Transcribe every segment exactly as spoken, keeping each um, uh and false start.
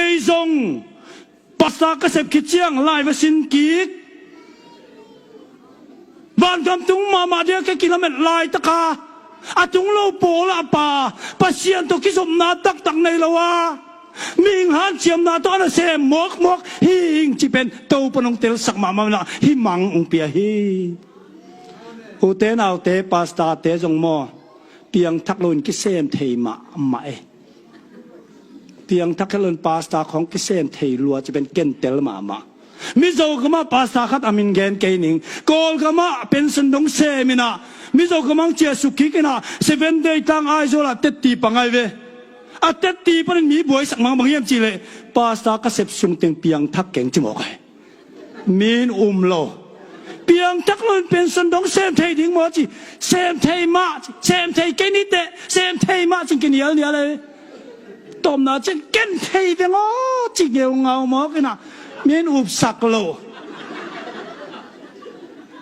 Kei zong pastor ka sep khit ciang lai va sin kik. Vangam tung mahmah dia ka kilamet laitaka a tung lo pawl ah pa Pasian tawh kizopna taktak nei lo a mihing hanciamna tawh a nasem mawkmawk hi ing ci pen Topa nong telsak mahmah na hi mang ung pia hi. Ute naute, pastor te zong maw, piangthak loin kisem thei mahmah e. Piangthak loin pastor khong kisem thei lua ci pen kentel mahmah. Mizo gamah pastor khat a min gen kei ning. Kawlgamah pension dong sem inah, Mizo gamah ciahsuk kik inah, Seven Day tang Aizawl ah tetti pangai ve. A tetti panin mi buaisak mangbang hiam cihleh, pastor ka sep sung teng piangthak keng ci mawk ai. Min um lo. Piangthak loin pension dong sem thei ding maw ci. Sem thei mah, sem thei kei nite, sem thei mah cin kinialnial e. Tawpna cin ken thei veng aw ci ngeungau mawk inah min upsak lo.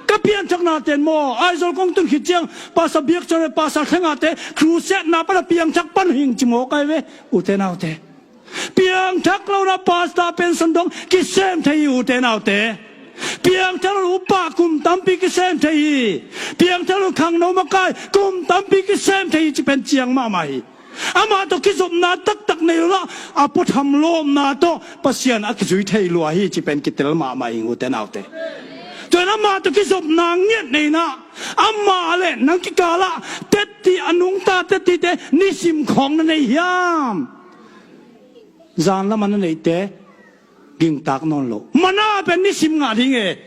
Ka pianthakna ten maw, Aizawl kong tun khit ciang pastor biak ciang le pastor thlengate crusade na pana piangthak pan hing ci mawk ai ve. Ute naute, piangthak lo na pastor pension dong kisem thei hi ute naute. Piangthak lo upa kum tampi kisem thei hi. Piangthak lo khangno makai kum tampi kisem thei hi ci pen ciang mahmah hi. Amah tawh kizopna taktak nei lo na a puatham lawpna tawh Pasian a kizui thei lua hi ci pen kitel mahmah hi ute naute. Tuan amah tawh kizopna ngiat nei na amah le nang kikalah tetti a nungta tettite nisim khawng na nei hiam? Zan lamah na neihte gingtak nawn lo. Mana pen nisim ngah ding e.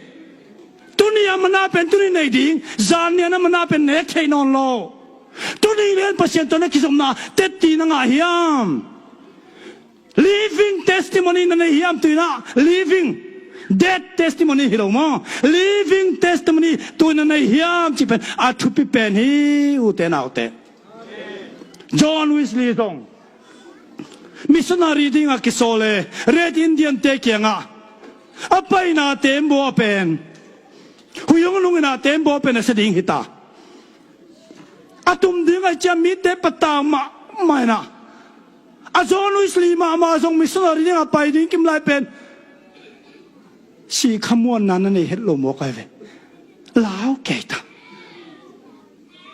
Tuni a mana pen tuni nei ding. Zan nian a mana pen nek thei nawn lo. Tuni lian Pasian tawh na kizopna tetti na ngah hiam? Living testimony na nei hiam tuinah? Living, dead testimony hi lo maw? Living testimony tuina nei hiam ci pen a thupi pen hi ute naute. John Wesley zong missionary dingah kisawl e, Red Indian te kiangah a paina tembaw a pen, Huiung lungina tembaw a pen a sia ding hita. A tum ding a cia mite patau mahmah ina, a John Wesley mahmah zong missionary dingah pai ding kimlai pen sih khamuanna na nei het lo mawk ai ve. Lau kei ta.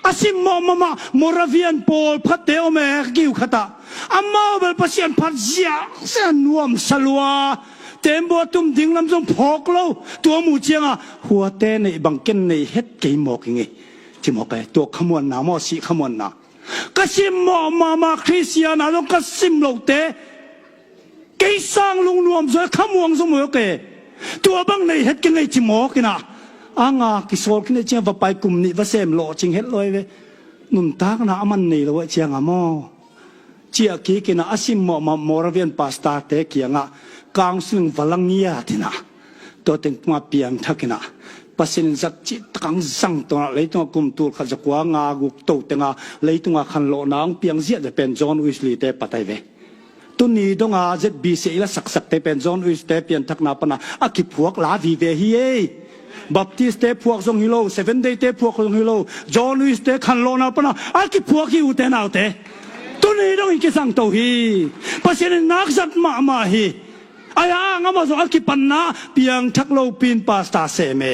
A simmawh mahmah Moravian pawl phatte om e, kiu khatah amau bel Pasian phat ziahziah nuamsa lua. Tembaw a tum ding lam zong phawk lo. Tua muh cianga huate neih bang ken nei het kei mawk ing ei. Ci mawk e, tua khamuanna maw, sih khamuanna. Ka simmawh mahmah Khristian a zong ka sim lote kei sang lungnuam zaw e, khamuang zaw mawk e. Tua bang nei het kei ngei ci mawk ina, a nga kisawl khin e ciang va pai kum nih va sem lawhcing het lawi ve. Nuntakna a man nei lo e cianga maw, ciah kik ina a simmawh mahmah Moravian pastor te kiangah counseling va la ngiat ina, tua teng tungah piangthak ina, Pasian in zat cih takang zang tawna leitungah kum tul khat zakua nga guk to tenga leitungah khanlawhna hong piang ziahziah pen John Wesley te pat ai ve. Tuni donga Z B C i la saksakte pen John Uis te pianthakna pana a kiphuak la vive hi ei. Baptist te phuak zong hi lo, Seven Day te phuak zong hi lo, John Uis te khanlawhna pana a kiphuak hi ute naute. Tuni dong i kisangto hi. Pasian in nakzat mahmah hi. Ai ang amah zong a kipanna piangthak lopin pastor sem e.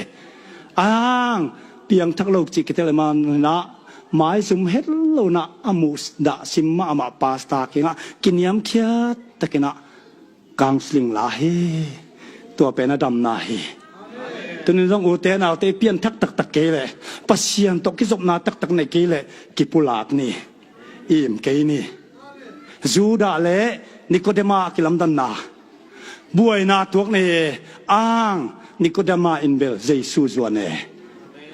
Ang piangthak lo cih kitel e manina maizum het lo na a muhdah sim mahmah pastor kingah kiniamkhiat takinah counseling la hi. Tua pen a damna hi. Tunin zong ute naute i pianthak taktak kei leh, Pasian tawh kizopna taktak nei kei leh kipulak ni. Im kei ni. Judah le Nikodema a kilamdanna. Buaina tuak nei e, ang Nikodema in bel Jesu zuan e.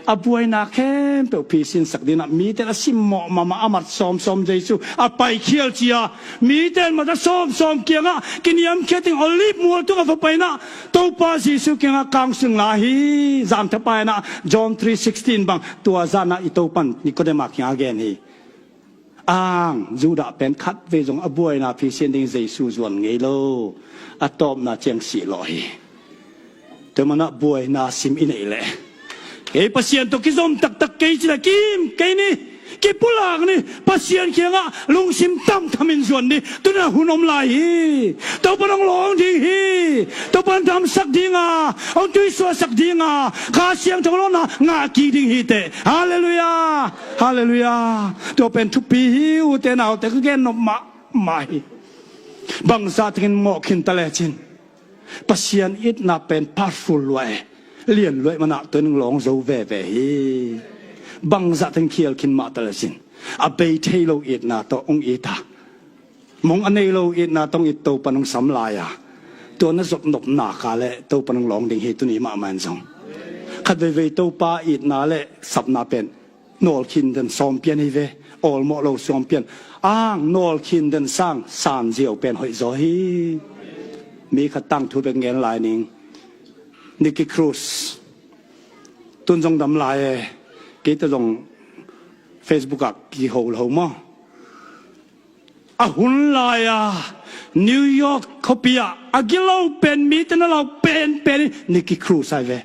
A buaina khempeuh phisinsak dinah mite a simmawh mahmah a mat sawmsawm Jesu a paikhial cia, mite mat a sawmsawm kiangah kiniamkhiat ding Olive mual tungah va painah Topa Jesu kiangah counseling la hi. Zanthapainah John three sixteen bang tua zanah i Topan Nikodema kiangah gen hi. Ang Judah pen khatvei zong a buaina phisian ding Jesu zuan ngei lo. A tawpna ciang sih lawh hi. Tua manah buaina sim i neih leh, kei Pasian tawh kizom taktak kei cila kim kei ni. Kipulak ni. Pasian kiangah lungsim tamthamin zuan ni. Tuni-in hun om lai hi. Topa in hong lawng ding hi. Topa in damsak ding a, hong tuisuahsak ding a, Kha Siangtho lawhna ngah kik ding hi teh. Halleluiah. Halleluiah. Tua pen thupi hi. Ute naute, ka gen nop mahmah hi. Bangzah takin mawh khin ta lecin Pasian itna pen powerful lua e. Lian lua ahih manin tuni-in hong lawng zo veve hi. Bangzah takin khial khin mah ta lecin a bei thei lo itna tawh hong it a, mong a nei lo itna tawh hong it, Topa in hong sam lai a, tua na zot nopna kah leh Topa in hong lawng ding hi. Tuni mahmah in zong khat veivei Topa itna le sapna pen nawlkhin den sawm pian hi ve. Awlmawh lo sawm pian. Ang nawlkhin den sang sanziau pen hoih zaw hi. Mi khat tangthu bek ngen lai ning. Nicky Cruz. Tun zong dam lai e. Kei tawh zong Facebook ah kiho lo maw. A hun lai-a New York khuapi ah a gilo pen, mite na lau penpen hi Nicky Cruz ahi ve.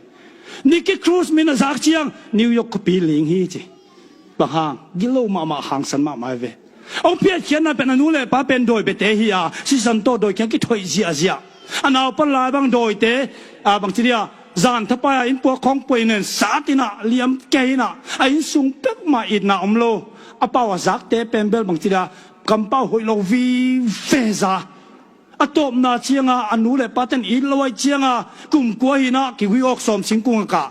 Nicky Cruz min a zak ciang New York khuapi ling hi ci. Bang hang? Gilo mahmah, hangsan mahmah ahi ve. Hong piatkhiatna pen a nu le pa pen dawi biate hi a, sisan tawh dawi kiang kithoih ziahziah. A naupan lai bang dawite, a, bangci dia, zan thapai-a inn puak khawng puai nen sat in ah, liam kei in ah, a inn sung peuhmah itna om lo. A pau a zakte pen bel bangci dia, kampau hoih lo vive za. A tawpna ciangah a nu le pate'n it lo ahih ciangah kum kua hi in ah kigui awk sawm singkung a kah.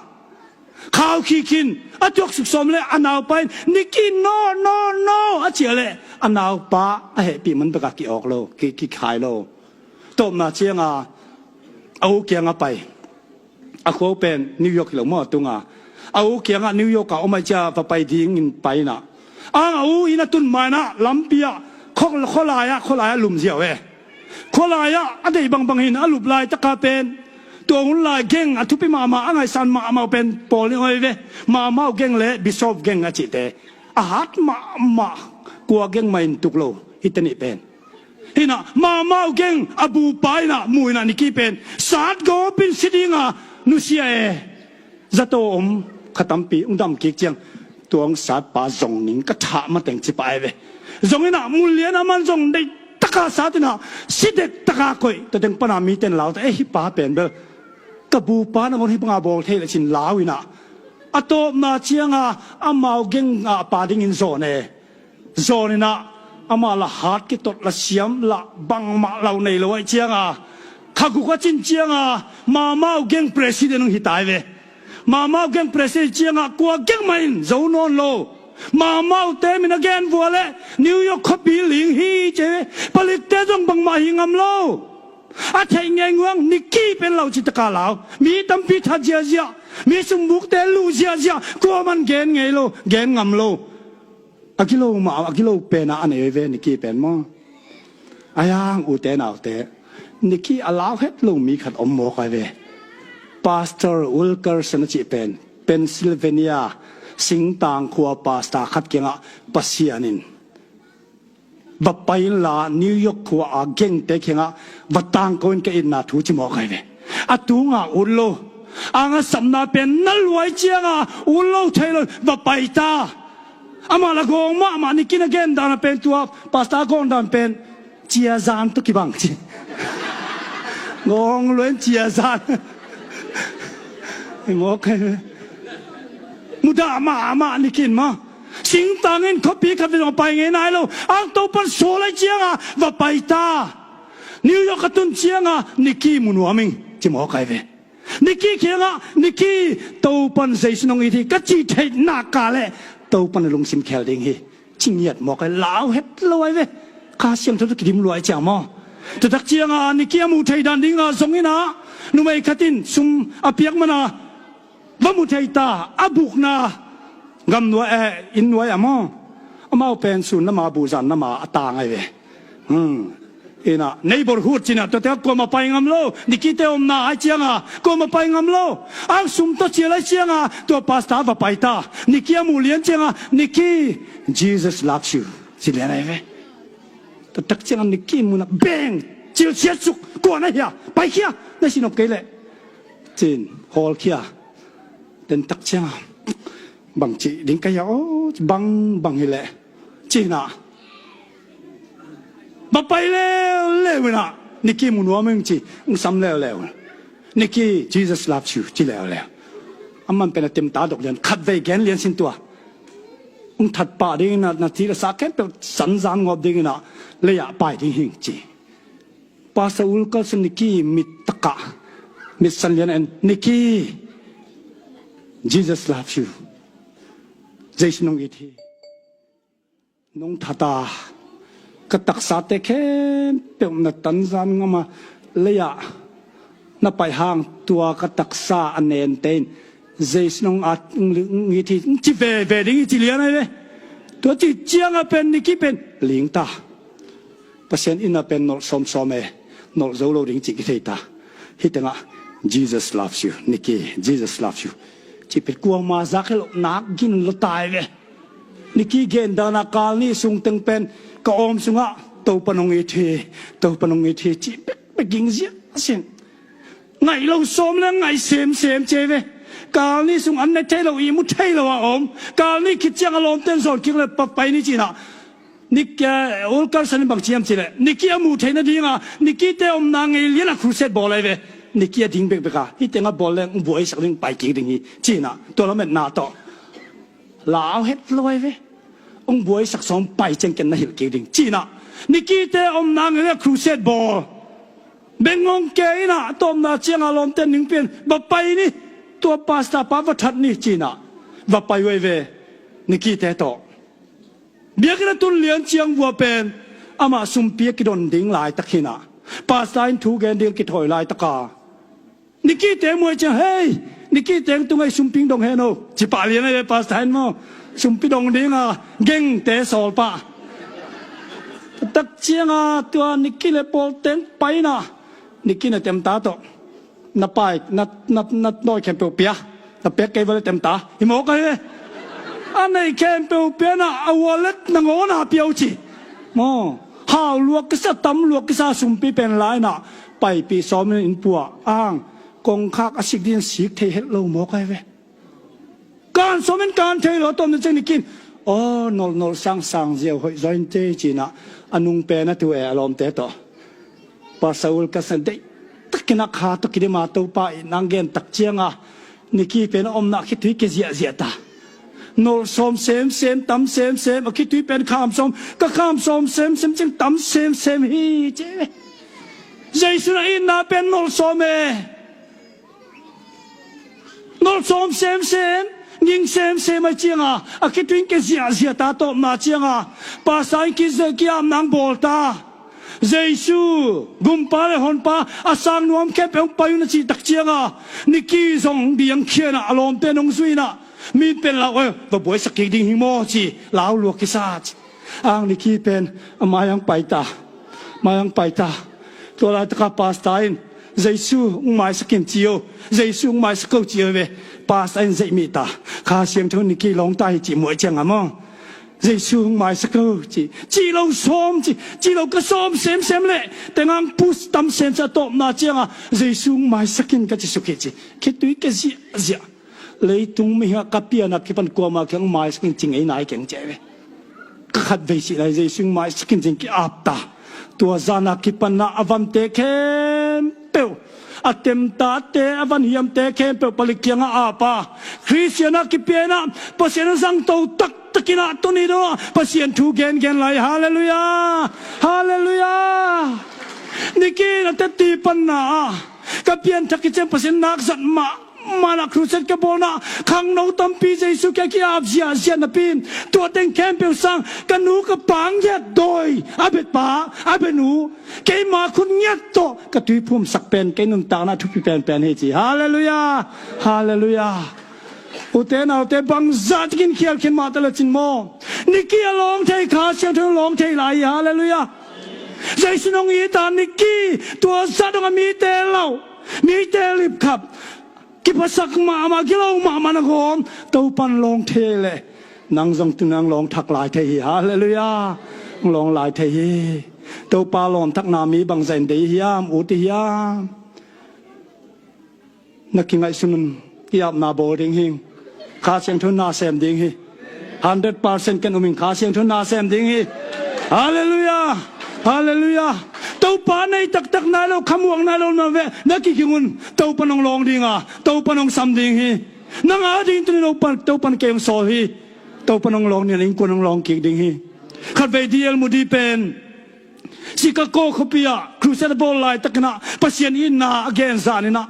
Khau khikhin a tuaksuk sawm leh a naupa in, "Nicky, no, no, no," a cih leh a naupa a hehpih man bekah ki-awk lo, ki, kikhai lo. Tawpna ciangah a u kiangah pai. A khua pen New York hi lo maw, a tunga. A u kiangah New York ah om ahih ciangah va pai dingin pai in ah. Ang a u inn a tun ma in ah lampi ah khua, khualai ah, khualai ah lum ziau e. Khualai ah a deih bangbang hi in a lup laitak a pen tua hun lai geng a thupi mahmah, a ngaihsan mahmah uh pen pawl nih om ahi ve. Mau Mau geng le Bishop geng a cihte. A hat mahmah, kua geng mah in tuk lo hite nih pen. Hi in ah Mau Mau geng a bupa in ah mu in ah Nicky pen sat gawp in si ding a nusia e. Zato om kha tampi hong dam kik ciang tua hong satpa zong ning ka thah mateng ci pah ahi ve. Zong in ah mu lian a, aman zong deih taka sat in ah si dektak a koih. Tua teng pan a mite'n lau ta, "Eh, hih pa pen bel ka bupa nangawn hih banga bawl thei leh," ci in lau in ah. A tawpna ciangah a Mau geng ah a pa dingin zawn e. Zawn in ah amah lah hat kitot, lah siam, lah bangmah lau nei lo ahih ciangah, kha guk a cin ciangah Mau Mau geng president hong hi ta ahi ve. Mau Mau geng president ciangah kua geng mah in zo nawn lo. Mau Mau-te min a gen vua leh New York khuapi ling hi ci ve. Palikte zong bangmah hi ngam lo. A theih ngeinguang, Nicky pen lau ci taka lau. Mi tampi that ziahziah, mi sumbukte luh ziahziah, kuaman gen ngei lo, gen ngam lo. A gilo mah, a gilo pen a a nei ve Nicky pen maw. A yang, ute naute, Nicky a lau het lo mi khat om mawk ahi ve. Pastor Wilkerson a cih pen Pennsylvania singtang khua pastor khat kiangah Pasian in, "Va pai inla New York khua a gengte kiangah va tangko in, ka itna thu," ci mawk ahi ve. A tunga ut lo. Ang a sapna pen na luai ciangah ut lo thei lo, va pai ta. Amah lah gawng mahmah, Nicky in a gen dan a pen, tua pastor a gawng dan pen ciazan tawh kibang ci. Gawng lua in ciazan. Hi mawk ahi ve. Mudah mahmah Nicky in maw. Singtang in khuapi khat vei zong a pai ngei nai lo. Ang Topa'n sawl ahih ciangah va pai ta. New York a tun ciangah Nicky mu nuam ing ci mawk ahi ve. Nicky kiangah, "Nicky, Topa'n Zeisu in hong it hi," ka cih theih nak kah leh Topa'n a lungsim khel ding hi ci ngiat mawk ahi, lau het lo ahi ve. Kha Siangtho tawh kidim lua ahih ciang maw. Tua tak ciangah Nicky a muh theih dan dingah zong in ah numei khat in sum a piak man a va mu thei ta, a bukna gamnuai, eh, inn nuai ah maw. Amau pen sun nama, buhzan nama a tang ahi ve. Hmm. In ah neighborhood ci in ah, tuate ah kuamah pai ngam lo. Nicky-te omna ahih ciangah kuamah pai ngam lo. Ang sum tawh cial ahih ciangah tua pastor va pai ta. Nicky a muh lian ciangah, "Nicky, Jesus loves you," ci lian ahi ve. Tua tak ciangah Nicky in mu in ah beng, cilsiat suk, "Kua na hi a? Paikhia, na si nop kei leh," ci in hawlkhia. Tua tak ciangah Bang cih ding ka hiah aw, bang bang hi leh, ci-in ah va pai leuleu in ah, Nikki mu nuam ing ci, hong sam leuleu. Nikki, Jesus loves you, ci leuleu. Aman pen a temta dok lian, khatvei gen lian sin tua. Hong that pah ding in ah, na ci le sa khempeuh sanzan ngawp ding in ah, lei-ah pai ding hing ci. Pastor Ul Carlson Nikki mit takah, mit san lian en, Nikki, Jesus loves you. Jesu nong it hi. Nong that a, ka taksate khempeuh na tanzan ngam a, lei-ah na pai hang tua ka taksa a nente in Jesu nong at, nong it hi, ci veve ding hi ci lian ahi ve. Tua ci ciangah pen Nikki pen ling ta. Pasian inn ah pen nolh sawmsawm e, nolh zo lo ding cih kithei ta. Hih tengah, Jesus loves you, Nikki, Jesus loves you. Cih pen kuama zak hi lo, nak gin lo tai ve. Nikki gen dan a kal nih sung teng pen ka awm sungah Topa nong it hi, Topa nong it hi, cih bekbek ging ziah sin. Ngaih lo sawm le ngaih semsem ci ve. Kal nih sung an ne thei lo, ihmu thei lo a om. Kal nih khit ciang a lawmte'n zawn kik le pa pai ni ci-in ah, Nikki, eh, Ul Carlson in bang ci hiam cih leh, Nikki a muh theih nading a, Nikki-te omna ngei lian a crusade bawl ahi ve. Nikki a ding bekbek a, hih tengah bawl leng hong buaisak ding, pai kik ding hi ci-in ah, tua lametna tawh lau het lo ahi ve. Hong buaisak sawm, pai ciang ken na hilh kik ding ci-in ah, Nikki-te omna ngei lian a crusade bawl. Beng hong kei in ah, tawpna ciang a lawmte'n ning pia in va pai ni, tua pastor pa va that ni ci-in ah, va pai uh ahi ve. Nikki-te tawh biakinn a tun lian ciang vua pen amah sumpi a kidon ding laitak hi-in ah, pastor in thu gen ding kithawi laitak a, Nikki-te muh ciang, "Hei, Nikki-te tung ahi, sumpi dong hen o," ci pah lian ahi ve pastor in maw. Sumpi dong ding a gengte sawl pah. Tak ciang a tua Nikki le pawlte pai-in ah, Nikki na temta tawh, na pai, na, na, na dawi khempeuh pia, na pek kei vua le temta hi mawk ahi ve. A neih khempeuh pia in ah, a wallet nangawn ah pia uh ci. Maw, hau luak kisa, tam luak kisa sumpi pen la-in ah, paipih sawm in inn pua, ang kongkhak a sik ding sik thei het lo mawk ahi ve. Kan sawm in kan thei lo, tawpna ciang Nikki in, "Aw, nolh, nolh sangsang ziau hoih zaw inteh," ci-in ah, a nung pen a tu e, a lawmte tawh. Pastor Ul Carlson deih takin ah kha tawh kidim a, Topa itna gen tak ciang a, Nikki pen a omna khitui kia ziahziah ta. Nolh sawm semsem, tam semsem, a khitui pen kham sawm, ka kham sawm semsem ciang tam semsem hi ci. Jesu na itna pen nolh sawm e. Nolh sawm semsem, ging semsem ahi ciang a, a khitui in kia ziahziah ta, tawpna ciang a, pastor in ki-, ki-apna hong bawl ta. Jesu, Gumpa le Honpa, a sang nuam khempeuh hong pai un a cih tak ciang a, Nikki zong biang khia-in ah, a lawmte'n hong zui-in ah, mi pen lau, "Oi, va buaisak kik ding hi maw," ci, lau luak kisa ci. Ang Nikki pen a mai-ah hong pai ta. Mai-ah hong pai ta. Tua laitak a pastor in, "Jesu hong maisak in," ci o. "Jesu hong maisak o," ci o ve. Pastor in zeihmih ta. Kha Siangtho in Nikki lawng ta hi cih muh ciang a maw, "Jesu hong maisak o," ci. Cih lo sawm ci. Cih lo ka sawm semsem leh, teng ang pus tam semsem, tawpna ciang a, "Jesu hong maisak in," ka ci suk hi ci. Khitui kia ziahziah. Leitung mihing ah ka pian a kipan kuamah kiang maisak in ci ngei nai keng ci ahi ve. Ka khatvei cih lai Jesu in maisak in ci-in ki-ap ta. Tua zan a kipan ah a vante khempeuh, a temtate, a van hiamte khempeuh palik kiangah ap a, Khristian a kipia-in ah, Pasian a zangto taktakin ah tuni dong ah Pasian thu gengen lai. Halleluiah. Halleluiah. Nikki in a teti panna ah, "Ka pianthak khit ciang Pasian nak zat mah, mah in ah crusade ka bawlna, khangno tampi Jesu kiang ki-ap ziahziah napi in, tua teng khempeuh sang ka nu ka pa hong ngiat dawi, a bia pa, a bia nu, keima khut ngiat tawh ka tuiphumsak pen kei nuntakna thupi penpen hi," ci. Halleluiah. Halleluiah. Ute naute, bangzah takin khial khin mah ta le cin maw, Nikki a lawng thei, Kha Siangtho lawng thei lai hi. Halleluiah. Jesu nong it a, Nikki, tua zah dong a mite lau, mite lipkhap, kiphasak mahmah, gilo mahmah nangawn Topa'n lawng thei leh, nang zong tu-in hong lawng thak lai thei hi. Halleluiah. Hong lawng lai thei hi. Topa lawm thakna mi bangzah in deih hiam, ut hiam? Na kingaihsun un, ki-apna bawl ding hing. Kha Siangtho nasem ding hi. Hundred percent ken um in Kha Siangtho nasem ding hi. Halleluiah. Halleluiah. Topa nei taktak nai lo, khamuang nai lo na ve, na kikhing un. Topa nong lawng ding a, Topa nong sam ding hi. Nang a ding tuni Topa, Topa kei hong sawl hi. Topa nong lawng ding a, innkuan hong lawng kik ding hi. Khatvei D L Moody pen Chicago khuapi ah crusade a bawl laitakin ah Pasian itna a gen zan in ah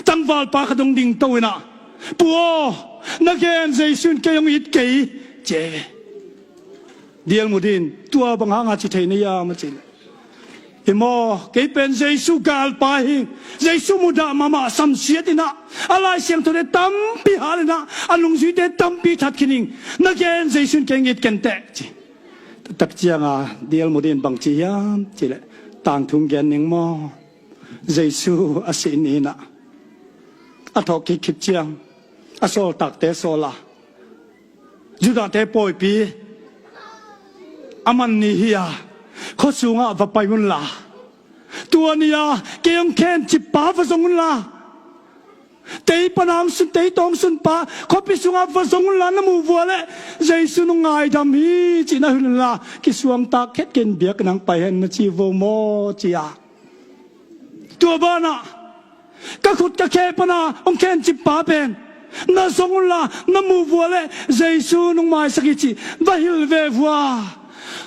tangvalpa khat hong dingto in ah, "Pu aw, na gen Jesu in kei hong it kei," ci hi. D L Moody in, "Tua bang hanga ci thei na hiam?" a cih leh, "Hi maw, kei pen Jesu galpa hi. Jesu mudah mahmah, samsiat in ah a Lai Siangthote tampi hal in ah a nungzuite tampi that khin ing. Na gen Jesu in kei hong it ken teh," ci. Tak cianga D L Moody in bang ci hiam cih leh, "Tangthu gen ning maw? Jesu a sih ni in ah, a thawhkik khit ciang a sawltakte sawl a, Judahte pawipi a man ni hi a, khua sungah va pai unla, tua ni-a kei hong khencippa va zong unla, tei pan hong sun, tei tawh hong sunpa khuapi sungah va zong unla, na muh vua leh Jesu nong ngaidam hi cih na hilh unla, kisuangtak khet kei in biakinn ah hong pai hen," na ci vo maw, ci a. Tua banah ka khut ka khe pana hong khencippa pen na zong unla, na muh vua leh Jesu nong maisak hi cih va hilh ve vua.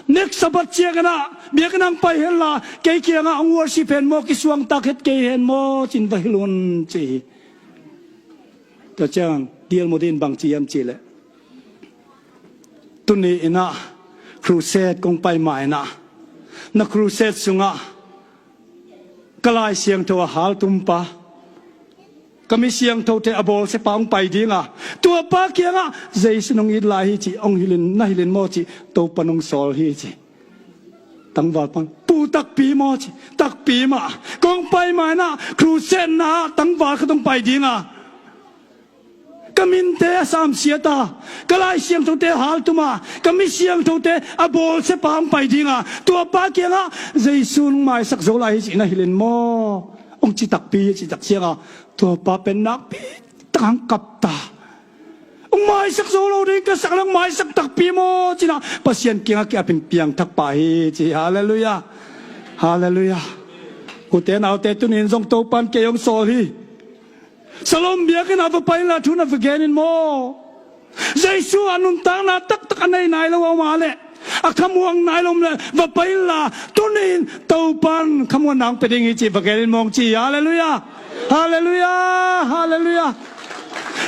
Next Sabbath ciangin ah biakinn ah hong pai henla, kei kiangah hong worship hen maw, kisuangtak khet kei hen maw, ci-in va hilh un, ci hi. Tua ciang D L Moody in bang ci hiam cih leh, "Tuni in ah crusade kong pai ma in ah, na crusade sungah ka Lai Siangtho a haltumpa, ka mi siangthote a bawlsiapa hong pai ding a, tuapa kiangah Jesu nong it lai hi cih hong hilh in, na hilh in maw," ci. "Topa nong sawl hi," ci. Tangvalpa in, "Pu, takpi maw?" ci. "Takpi mah. Kong pai ma in ah crusade na tangval khat hong pai ding a, ka minte a samsiat a, ka Lai Siangthote a haltum a, ka mi siangthote a bawlsiapa hong pai ding a, tuapa kiangah Jesu nong maisak zo lai hi cih na hilh in maw?" hong ci takpi hi, ci tak cianga, tuapa pen nakpi tak hong kap ta. "Hong maisak zo lo ding ka sak leh hong maisak takpi maw?" ci-in ah Pasian kiangah ki-ap in piangthak pah hi, ci. Halleluiah. Halleluiah. Ute naute, tuni in zong Topa in kei hong sawl hi. Salom biakinn ah va pai inla thu na va gen in maw? Jesu a nuntakna taktak a nei nai lo a om a leh, a khamuang nai lo a om leh, va pai inla, tuni in Topa in khamuanna hong pia ding hi cih va gen in maw, ci. Halleluiah. Halleluiah. Halleluiah.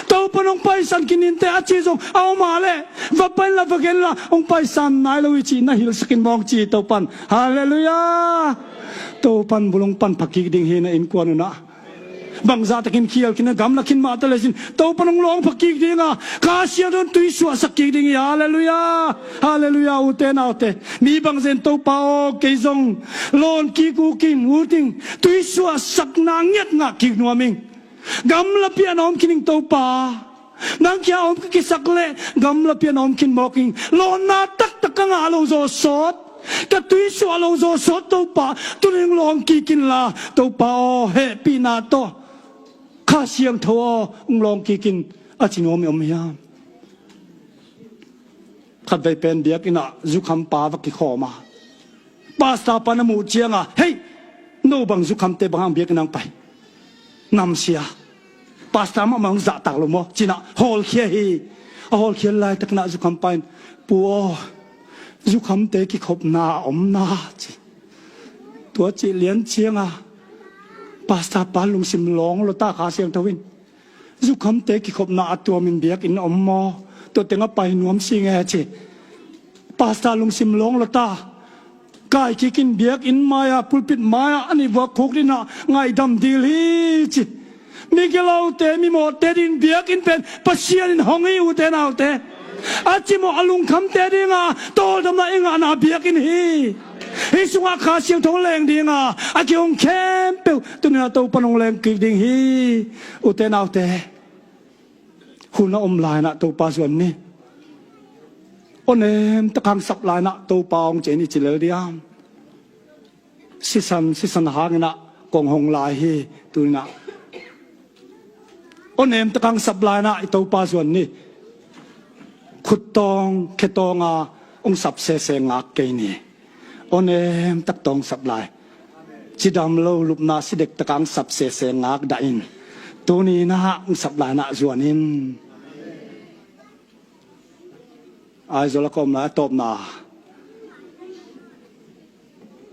Topa in hong paisan khin inteh a ci zong a om a leh, va pai inla, va gen inla, hong paisan nai lo hi cih na hilhsak in maw, ci Topa in. Halleluiah. Topa in bulung pan pha kik ding hi, na innkuan un ah. Bangzah takin khial khin a, gamla khin mah ta le cin, Topa in hong lawng pha kik ding a, Kha Siangtho in tuisuahsak kik ding hi. Halleluiah. Halleluiah. Ute naute, mi bangzah in, "Topa aw, kei zong lawn kik uh ing, ut ing, tuisuahsakna ngiat ngah kik nuam ing. Gamlapi ah na om khin ing Topa. Nang kiang om ka kisak leh gamlapi ah na om khin mawk ing. Lawnna taktak ka ngah lo zaw sawt, ka tuisuah lo zaw sawt Topa, tuni in hong lawng kik inla, Topa aw, hehpihna tawh Kha Siangtho aw, hong lawng kik in," a ci nuam i om hiam? Khatvei pen biakinn ah zukhampa va kikhawm a, pastor pa na muh cianga, "Hei, no bang zukhamte bang hang biakinn ah hong pai? Namsia. Pastor mahmah hong zahtak lo maw?" ci-in ah hawlkhia hi. A hawlkhia laitakin ah zukhampa in, "Pu aw, zukhamte kikhopna a om na," ci. Tua cih lian cianga pastor pa lungsim lawng lua ta, Kha Siangtho in, "Zukhamte kikhopna a tuamin biakinn om maw? Tua teng a pai nuam si ing e," ci. Pastor lungsim lawng lua ta. "Kai kik in, biakinn mai-ah, pulpit mai-ah a nih vua khuk ding ah ngaihdam ding hi," ci. Migilote, mimawhte adingin biakinn pen Pasian in hong hi, ute naute. A cimawh a lungkhamte dinga tawldamna i ngahna biakinn hi. Hih sungah Kha Siangtho leng dinga a kihong khempeuh tuni-in ah Topa in hong leng kik ding hi, ute naute. Hun a om lai-in ah Topa zuan ni. Aw nem tak hong sap lai-in ah Topa hong ciah ni, ci lel diam? Sisan, sisan hangin ah kong hong lai hi, tuni-in ah. Aw nem taka hong sap lai-in ah i Topa zuan ni. Khut tawng khe tawnga hong sap sese ngak kei ni. Aw nem tak tawng sap lai. Cidam lo lupna si dek taka hong sap sese ngak dah in. Tuni-in ah hong sap lai-in ah zuan in. Aizawl a ka om lai a tawpna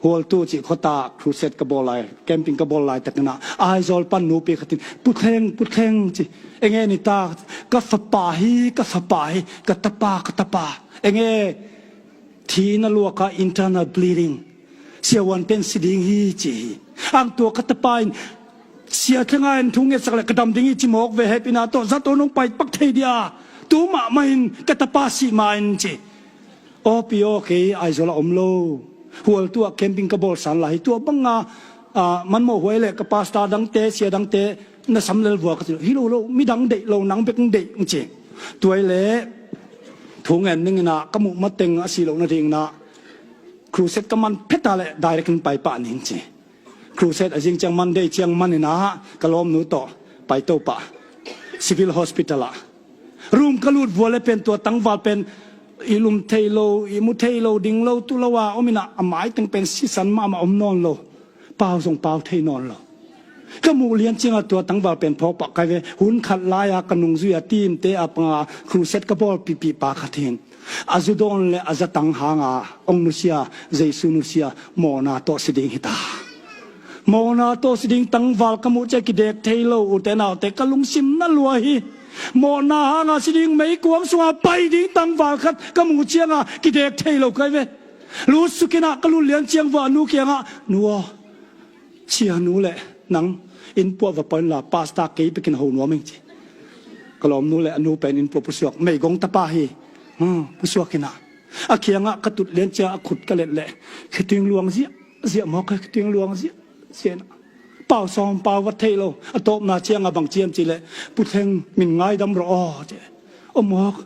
Hualtu cih khuata crusade ka bawl lai, camping ka bawl laitakin ah Aizawl pan nupi khat in, "Pu Thleng, Pu Thleng," ci. "Enge ni ta?" "Ka fapa hi, ka fapa hi, ka tapa, ka tapa." "Enge?" "Thi na luak a, internal bleeding. Siavuante in si ding hi," ci hi. Ang tua ka tapa in, "Sia Thlenga in thu ngetsak leh ka dam ding hi," ci mawk ve. Hehpihna tawh zato nong pai pak thei dia, tu mahmah in ka tapa sih ma-in, ci. Aw pi aw, kei Aizawl ah om lo. Hualtu ah camping ka bawlsa lai hi. Tua banga, ah, manmawh huai leh ka pastor dangte, sia dangte na sam lel vua ka ci. "Hi lo lo, midang deih lo, nang bek hong deih," hong ci. Tua hi leh thu ngen dingin ah ka muh mateng a si loh nadingin ah crusade ka man phet a leh direct in pai pah ning, ci. Crusade a zing ciang, Monday ciang manin ah ka lawmnu tawh paito pah Civil Hospital ah. Room ka lut vua leh pen tua tangval pen i lum thei lo, i mu thei lo, ding lo, tu lo a om in ah, a maiteng pen sisan mahmah, om nawn lo. Pau zong pau thei nawn lo. Ka muh lian ciangah tua tangval pen phawk pah kai ve. Hun khat lai-a ka nungzui a team-te a panga crusade ka bawl pihpih pa khat hi in, a zu dawn leh a zatang hanga hong nusia, Jesu nusia, mawhna tawh si ding hi ta. Mawhna tawh si ding tangval ka muh ciang kidek thei lo, ute naute, ka lungsim na lua hi. Mawhna hanga si ding meikuang sunga pai ding tangval khat ka muh cianga kidek thei lo kai ve. Lut suk in ah ka lut lian ciang vua nu kiangah, "Nu aw, sianu leh nang inn puah va pah inla, pastor kei bekin ho nuam ing," ci. Ka lawmnu leh a nu pen inn puah pusuak, meigong tapa hi. Hmm, pusuak in ah a kiangah ka tut lian ciang a khut ka let leh, "Khituing luang ziahziah mawk hi, khituing luang ziahziah," in ah. Pau sawm pau vat thei lo. A tawpna ciangah bang ci hiam cih leh, "Pu Thleng, min ngaidam rawh aw," ci. "Aw mawk,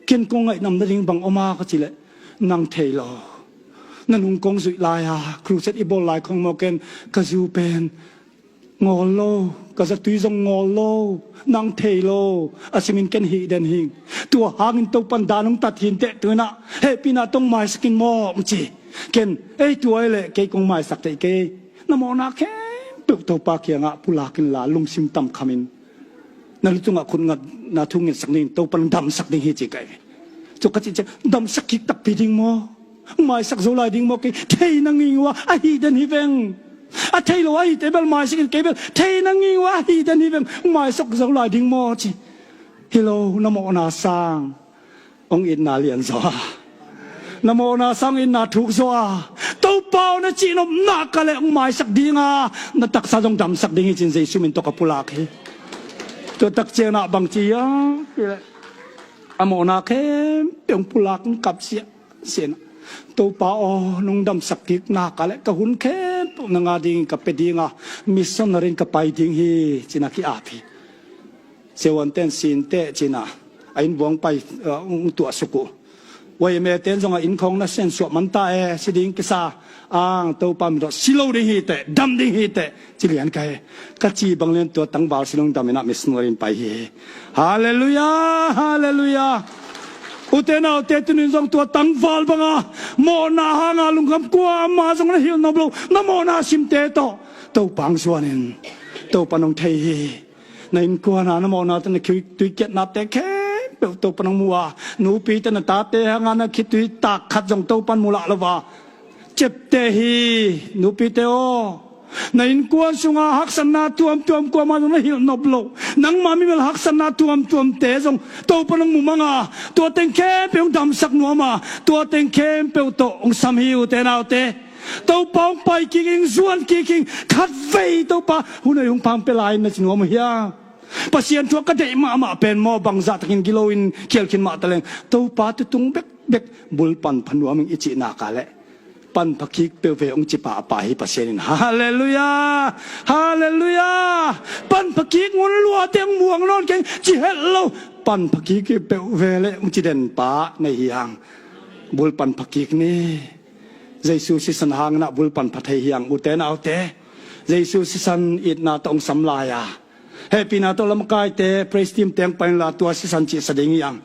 ken kong ngaihnam nading bang om a?" ka cih leh, "Nang thei lo. Na nung kong zuih lai-a, crusade i bawl lai khong mawk, ken ka zu pen ngawl lo, ka zatui zong ngawl lo. Nang thei lo. A simin ken hih den hing. Tua hangin Topan dan hong tat hi inteh, tu-in ah hehpihna tawh hong maisak in maw," hong ci. Ken, "Ei, tua hi leh kei kong maisak thei kei. Na mawhna khempeuh Topa kiangah pulak inla, lungsim tam khamin, na lu tungah khut ngat, na thu ngetsak ding, Topan hong damsak ding hi," ci kai. Tua ka cih ciang, "Damsak kik takpi ding maw? Maisak zo lai ding maw? Kei thei na nging uh a, a hih den hi veng. A thei lo a hihte bel maisak in, kei bel thei na nging uh a, a hih den hi veng. Maisak zo lai ding maw?" ci. "Hi lo, na mawhna sang hong itna lian zaw a, na mawhna sang itna thuk zaw a, Topa aw, na cihnopna ka leh hong maisak ding a, na taksa zong damsak ding hi," ci-in Jesu min tawh ka pulak hi. Tua tak ciangin ah bang ci hiam cih leh, a mawhna khempeuh hong pulak, hong kap ziahziah in ah, "Topa aw, nong damsak kikna ka leh ka hun khempeuh nang a dingin ka pia ding a, missionary in ka pai ding hi," ci-in ah ki-ap hi. Siavuante in, "Si inteh," ci-in ah a innbuang pai, uh, hong tuahsuk uh. "Uai, mete in zong a inn khawng na siansuah man ta e, si ding kisa, ang Topa min tawh si lo ding hi teh, dam ding hi teh," ci lian ka hi. Ka cih bang lian tua tangval si lo in dam in ah missionary in pai hi. Halleluiah, halleluiah. Ute naute, tuni-in zong tua tangval banga mawhna hanga lungkham kuamah zong na hilh nop lo, na mawhna simte tawh Topa hong zuan in. Topa nong thei hi. Na innkuan a na mawhna tawh na khitui kiatnate khempeuh Topa nong mu a, nupite na tate hanga na khitui tak khat zong Topa in mu lah lo a, ciapteh hi. Nupite aw, na innkuan sunga haksatna tuamtuam kuamah zong na hilh nop lo, nangma mimal haksatna tuamtuamte zong Topa nong mu mang a, tua teng khempeuh hong damsak nuam a, tua teng khempeuh tawh hong sam hi, ute naute. Topa hong pai kik ing, zuan kik ing, khatvei Topa hun hong pia lai in na ci nuam uh hiam? Pasian thu ah ka deih mahmah pen maw, bangzah takin gilo in khial khin mah taleng, Topa tutung bekbek bulpan pha nuam ing i cih nak leh, pan pha kik peuh ve hong ci pah a, Pa hi Pasian in. Halleluiah! Halleluiah! Pan pha kik ngun luate hong muang nawn keng ci het lo. Pan pha kik peuh ve leh hong ci den Pa na hi hang. Bulpan pha kik ni. Jesu sisan hangin ah bulpan pha thei hi hang, ute naute. Jesu sisan itna tawh hong sam lai a, Hehpihna tawh lamakaite, praise team teng pain la tua sisan cihsa ding hi ang.